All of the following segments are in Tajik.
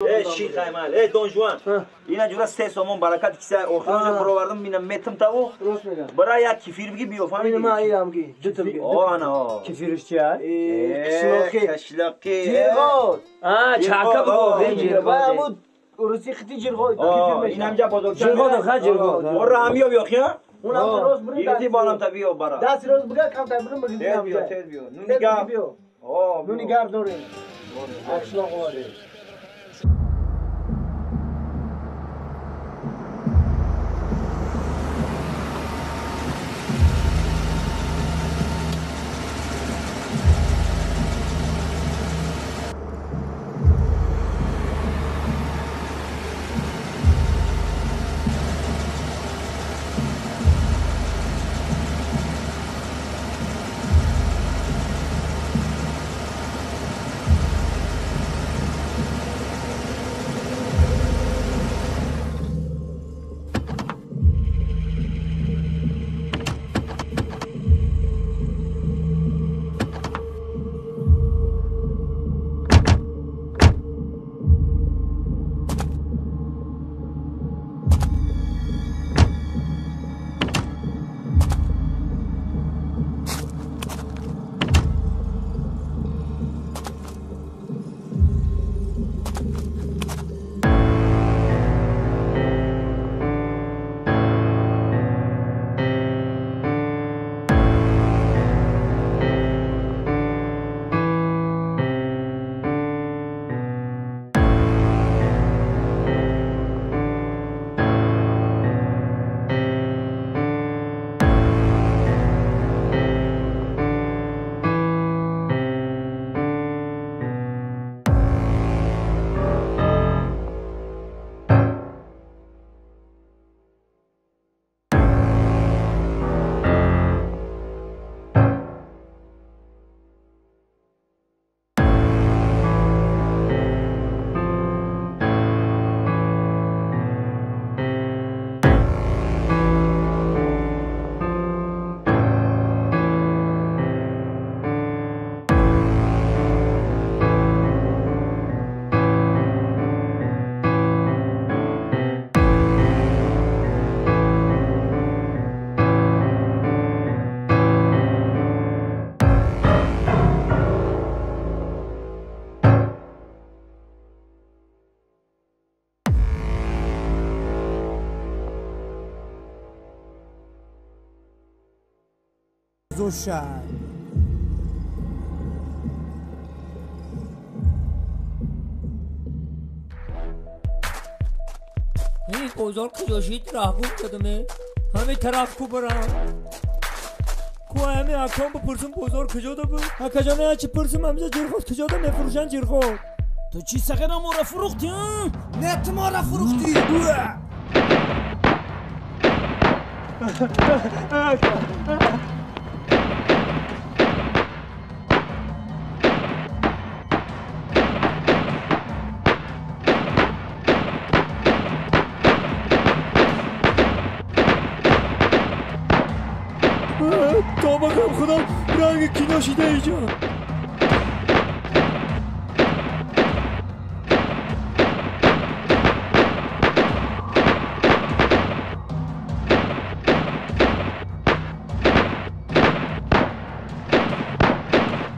Эй, шихаймал, эй, Дон Жуан. Ина ҷура се сомон баракат киса охирон баровардам, мина метм таву. Рост мегам. Бара як кефир биги биё, фаҳмидӣ? Ман ирам ги, дутам ги. О, ана, о. Кефирш чи ай? Қишлоқи. Қишлоқи. Ҷирғот. А, чака бугу, ҷирғот. Ҳамун уруси хити ҷирғот кефир мешавад. Инам ҷа бозорча. Ҷирғот, ха ҷирғот. Ора ҳамиё биё, хия? Унам рост бурим. Ирти балам та биё бара. Даст рост буга кам та бурим биги. Тез биё, тез биё. Ну нига. О, ну нигар дорем. Қишлоқ овардем. Зошай. این اوزار کجاشید رهبون کدومه؟ همه طرف کو برم کو همه اکام بپرسم بازار کجا دا بود؟ اکا چی پرسم همیشه جرخوت کجا دا میفروشن جرخوت. تو چی سغیره ما را فروختی؟ نه تو ما را فروختی. تا بکنم خودم رنگ کینا شده اینجا.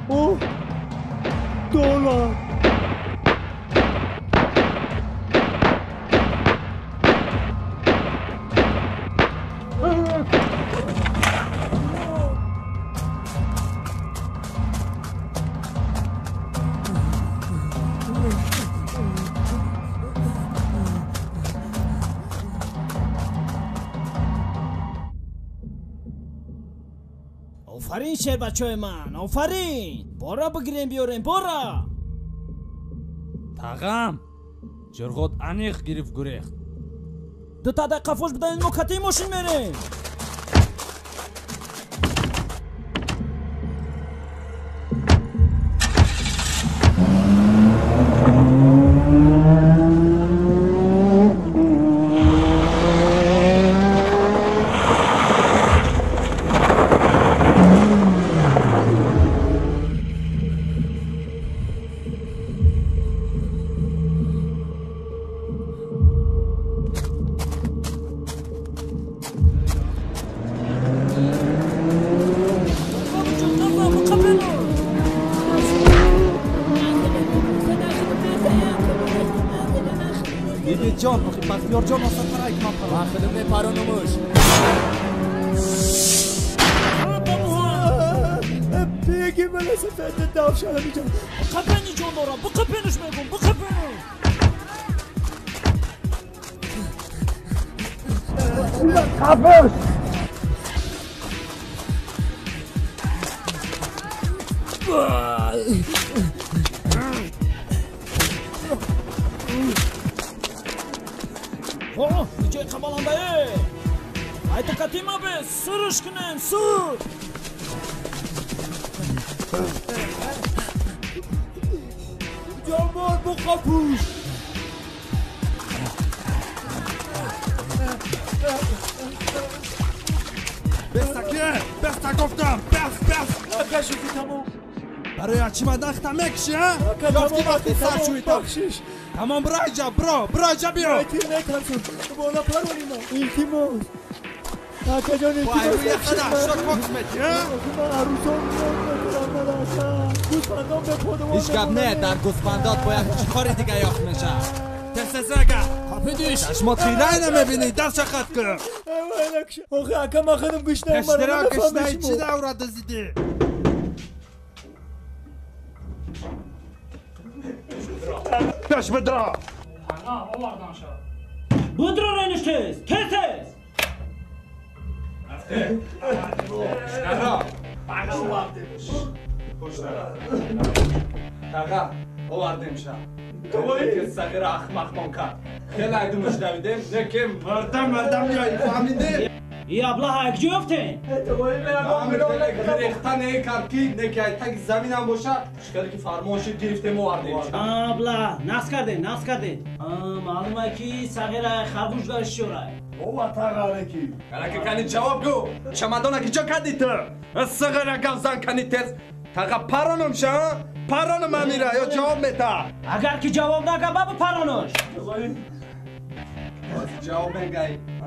اوه دلار. آفرین شیر بچه من، آفرین. بارا بگیریم بیاریم، بارا. تاغام جرغوت انیق گرفت گریخت. دو تا دقیقه فوش بدن ما کتی ماشین میریم. Бибиҷон, охи Бахтиёрҷон осонтар ки ман паронам. Ман худам мепаронамуш. Беги мана сафеда давшана миҷон. Қапени ҷон дорам, биқапениш мегум, биқапениш. Қапеш! О, иҷои қабаландае! Айта катима бе, сирш кунем, сир! Ҷонбор буқапуш! Бестаке, беста гуфтам, бес, бес! Акашуки тамом. Барои ачима дахта мекши, а? Ёфти вақти сар шуита. Тамом, бираҷа, биро, бираҷа биё. Тир метарсум, бола паронима. Илтимос. Акаҷон, илтимос. Ман арӯсон мекунам, ака. Гӯсфандон ба подавон. Ҳеҷ гап не, дар гӯсфандот бояд чӣ кори дига ёфт мешавад. Тез-тезага. Қапидиш. Чашмот хирай намебинӣ, даст хат кун. Охи ака, ман худам гушнаам. Пештара гушнаи чӣ давра дузидӣ? Пеш бидро! Будро рениш тез, тез тез! Таға, овардем ша. Ки сағира ахмақмон кард. Хеле айдумаш давидем, не ки мардам мардам меои, фаҳмидӣ? И аблаҳа якҷо ёфтем? Рехта не кард ки, не ки таги заминам боша, шикаре ки фармон шид гирифтем овардем. Абла, нас кардем, нас кардем. Маълума ки сағира харгӯш дарш шӯрай. Ова тағаре ки. Арака кани ҷавоб гӯ. Чамадона ки ҷо кардӣ ту? Сағира гавзан кани тез. Таға паронам ша, паронам амира ё ҷавоб мета. Агар ки ҷавоб нагаба бипаронош. Ҷавоб мегай, а?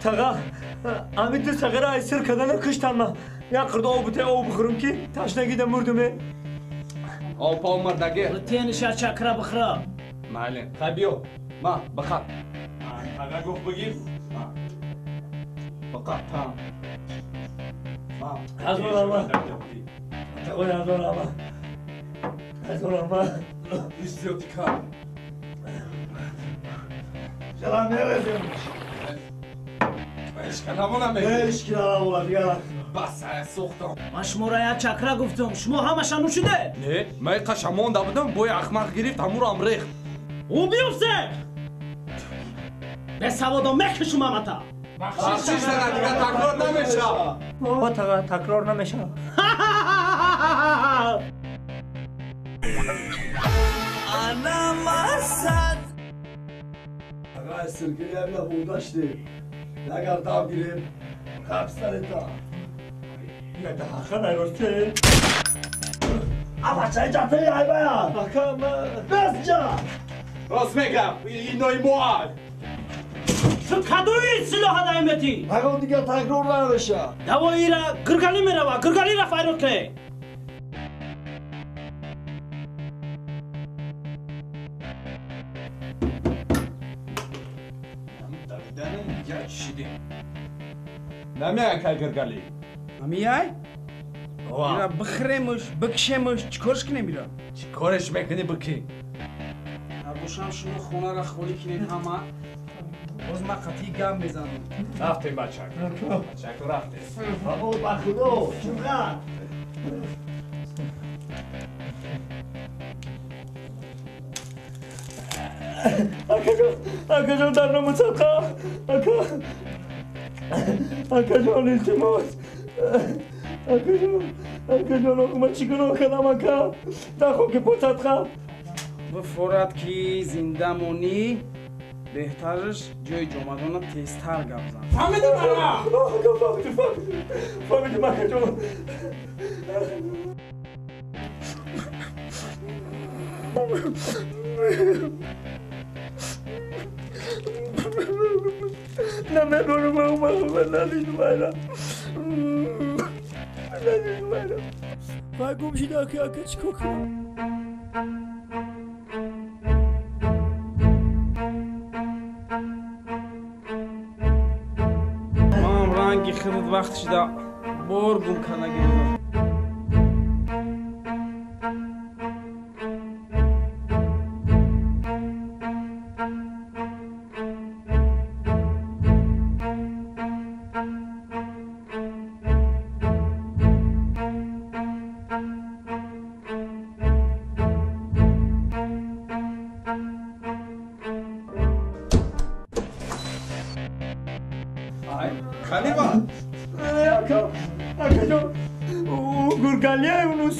Таға, ами ду сағира ай сир кардана киштам ман. Як қирда об буте об бихӯрам ки ташнагида мурдуме. Об по мурдаги. Тениша чакра бихӯра. Майли, хай биё. Ма, бихат. Таға гуфт бигир. Бихат, та. Ма. Ҳазор ама. Тағои ҳазор ама. Ҳазор ама. Иш зиёдӣ кард. Чара мерезем? Бас, сӯхтам. Ман шуморо як чакра гуфтам, шумо ҳамаша нӯшиде? Не, ман иқа монда будам, бои ахмақ гирифт, ҳамуроам рехт. Ӯ биёфте! Бесаводо мекушум ҳамата. Бахшиш тага, дига такрор намешавад. О, тага, такрор намешавад. Ана масад. Ага, сиркили амина бурдашти. Агар дав гирем, қабсарета. Ака, найросте. А бачаи ҷатаи айбая. Ака, ма Бес ҷа. Рост мегам, инои моа. Ту кадои силоҳа даиметӣ? Ягон дигар такрор намеша. Давоира гиргалӣ мерава, гиргалиро файрод кунед. Намеяй кай гиргалӣ? Намеяй? Ира бихӯремуш, бикшемуш, чӣ корш кунем ира? Чӣ кореш мекунӣ бикӣ? Бошам шумо хонаро холӣ кунед ҳама. Боз ман қатъӣ гап мезанам. Рафтем бачак. Бачаку рафтем. Бабо ба худо, чуқар. Акаҷон, акаҷон дар номусадқа. Ака. Акаҷон илтимос. Акаҷон, акаҷон, охи ман чӣ гуноҳ кардам ака? Дар хоки посадқа. Бифорад ки зинда монӣ, беҳтараш ҷои ҷомадона тезтар гап зан. Фаҳмидӣ мара? Ака, фаҳмидим, фаҳмидим. Фаҳмидим, акаҷон. Намедонам, надидум айра. Надидум айра. Вай гум шида, ака, ака, чӣ кор кунам? Бадбахт шуда бор гум карда гирифтам.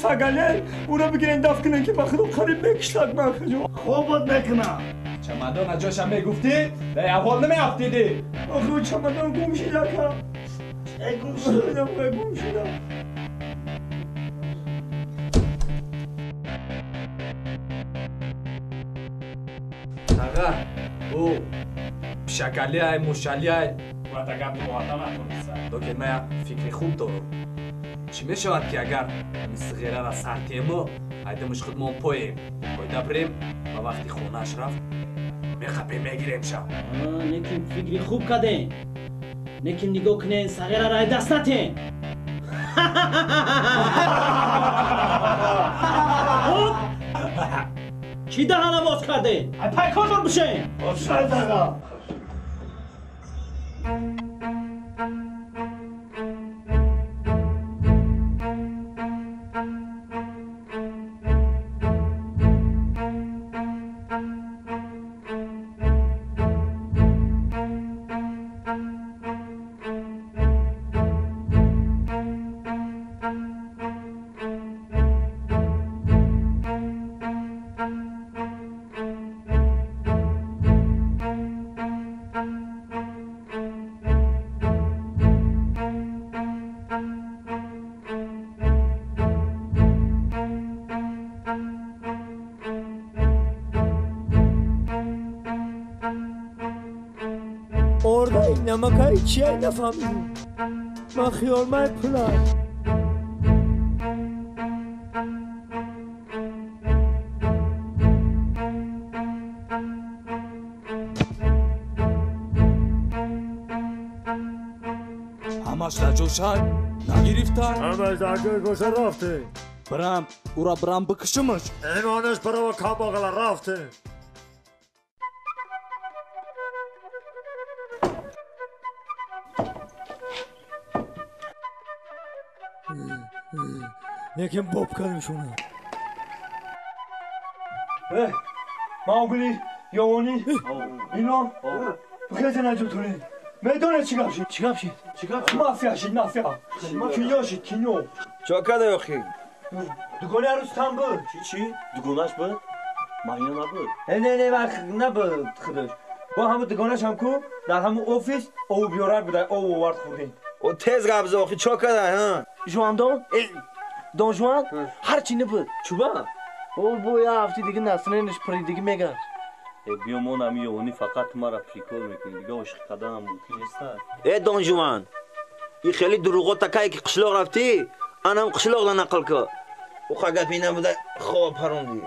Сагале, ура бигирен даф кунен ки ба худо қариб мекиштад ман акаҷон. Хобот мекунам. Чамадон аз ҷоша мегуфтӣ, дар аҳвол намеафтидӣ. Охи чамадон гум шид ака. Гум шуд? Гум шуда. Аға, ӯ пишакалиай, мушалиай, бояд агар дуоата натониста. Лекин ман фикри хуб дорам. Чӣ мешавад ки агар сиғерара сар тему айдамиш худмон поем, фойда бирем ва вақти хонааш рафт мехапем мегирем ша. Неким фикри хуб кардем. Неким нигоҳ кунен сағерара ай даст натем. Чӣ даҳана боз кардем? Ай пайконтон бишен. Офсайд аға. Намакай чия нафаҳмидем. Ман хиёлмай пулам. Ҳамаш дар ҷошай нагирифтай. Ҳамаш дар ҷой боша рафте. Бирам, ура бирам бикушимаш. Имонаш барова камбағала рафте. Некем боб кардем шуна. Маугли, Ёвони, ино бихезен аз ҷотонед. Медонед чӣ гап шид? Чӣ гап шид? Чӣ гап шид? Мафия шид, мафия. Кинё шид, кинё. Чо карда охи? Дугони арӯстам буд. Чӣ чӣ? Дугонаш буд? Маҳина набуд? Не, не, набуд худаш. Бо ҳамун дугонаш ҳам ку дар ҳамун офис ов биёрак буда, ов овард хӯрдем. О тез гап зад охи, чо карда, ҳа? Жуандон? Дон Жуан ҳарчи набуд. Чуба? О бо я ҳафти дига насринаш паридиги мегашт. Э биё мон ами ёвонӣ фақат маро прикол мекунӣ, дига ошиқ карданам мумкин нест. Э Дон Жуан, и хеле дурӯғо такае ки қишлоқ рафтӣ, анам қишлоқда нақл кар. Уқа гапи набуда хоб парондӣ.